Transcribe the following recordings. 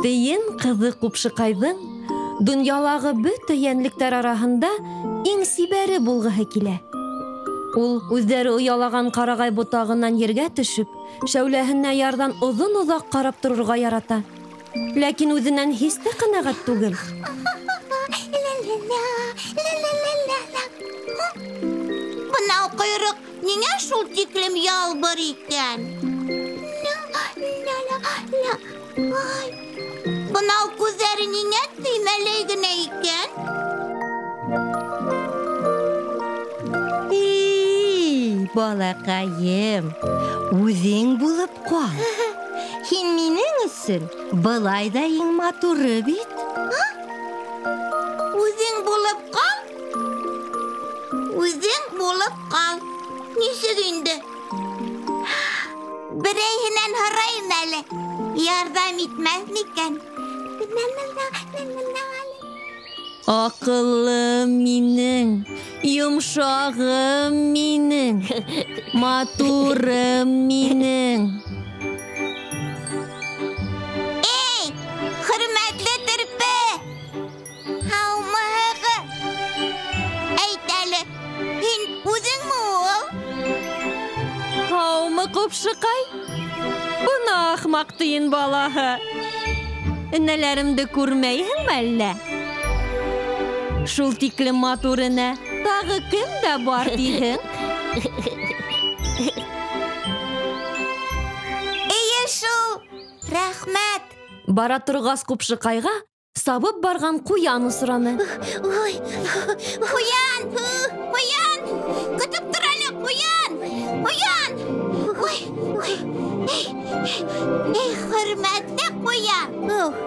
Тейен ҡыҙы Ҡупшыҡайҙың донъялағы бөтә йәнлектәр араһында иң сибәре булғыһы килә. Ул үҙҙәре оялаған ҡарағай ботағынан ергә төшөп, шәүләһенә ярҙан оҙон-оҙаҡ ҡарап торорға ярата. Ләкин үҙенән һис тә ҡәнәғәт түгел. Бынау ҡойроҡ ниңә шул тиклем ялбыр икән? Бынау күҙҙәре ниңә төймәләй генә икән? Эй, балаҡайым, үҙең булып ҡал. Һин минең өсөн былай ҙа иң матуры бит. Үҙең булып ҡал? Үҙең булып ҡал. Нисек инде? Берәйһенән һорайым әле. Ярҙам итмәҫ микән? Аҡыллым минең, йомшағым минең, матурым минең. Эй, хөрмәтле терпе! Һаумыһығыҙ? Әйт әле, һин үҙеңме ул? Һаумы, Ҡупшыҡай? Бына ахмаҡ тейен балаһы. Энәләремде күрмәйһеңме әллә? Шул тиклем матур энә тағы кем дә бар тиһең? Эйе шул, рәхмәт. Бара торғас Ҡупшыҡайға сабып барған ҡуян осраны. Ой, ҡуян, ҡуян, көтөп тор әле, ҡуян, ҡуян. Ой, ой, эй, эй, хөрмәтле ҡуян.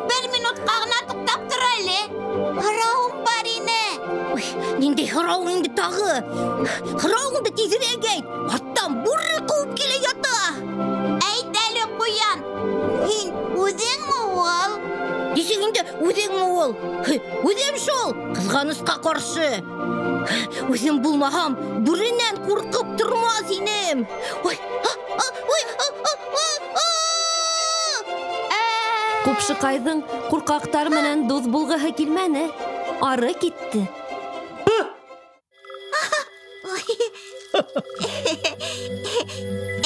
Бер минутҡа ғына туҡтап тор әле. Һорауым бар ине. Ой, ниндәй һорауың инде тағы? Һорауыңды тиҙерәк әйт. Арттан бүре ҡыуып килә ята. Әйт әле, ҡуян, һин үҙеңме ул? Нисек инде үҙеңме ул? Үҙем шул, ҡыҙғанысҡа ҡаршы. Үҙем булмаһам, бүренән ҡурҡып тормаҫ инем. Ой, ой, Ҡупшыҡайҙың ҡурҡаҡтар менән дуҫ булғыһы килмәне, ары китте.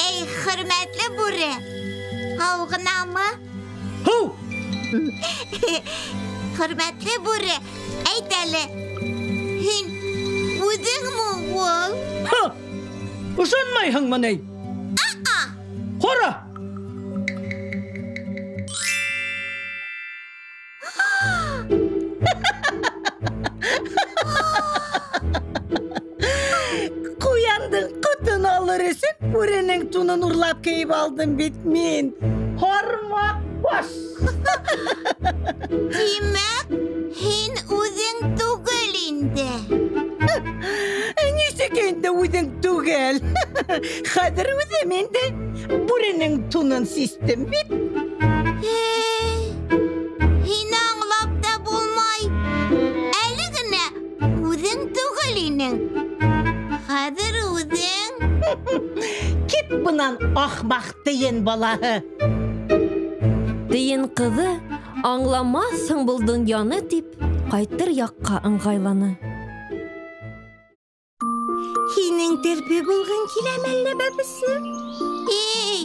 Эй, хөрмәтле бүре, һау ғынамы? Һау! Хөрмәтле бүре, әйт әле, һин үҙеңме ул? Ха! Ышанмайһыңмы ни? А-а! Ҡара! Ҡуяндың ҡотон алыр өсөн бүренең тунын урлап кейеп алдым бит мин. Һармаҡ баш! Тимәк, һин үҙең түгел инде. Нисек инде үҙең түгел? Хәҙер үҙем инде. Бүренең тунын систем бит. Һине аңлап та булмай. Әле генә үҙең түгел инең. Хәҙер үҙең. Кит бынан, ахмаҡ тейен балаһы. Тейен ҡыҙы аңламаҫһың был донъяны тип ҡайтыр яҡҡа ыңғайланы. Һинең терпе булғың киләме әллә, бәбесем? Эй,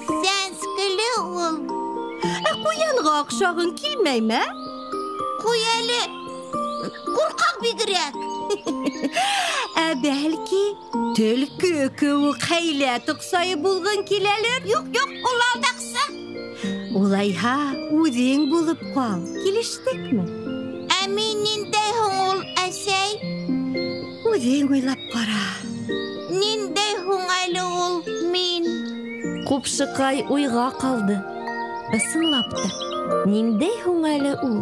сәнскеле ул. Ә ҡуянға оҡшағың килмәйме? Ҡуй әле, ҡурҡаҡ бигерәк. Ә бәлки төлкө кеүек хәйлә тоҡсайы булғың киләлер? Юҡ, юҡ, ул алдаҡсы. Улайһа, үҙең булып ҡал. Килештекме? Ә мин ниндәй һуң ул, әсәй? Үҙең уйлап ҡара. Ниндәй һуң әле ул мин? Ҡупшыҡай уйға ҡалды. Ысынлап та, ниндәй һуң әле ул?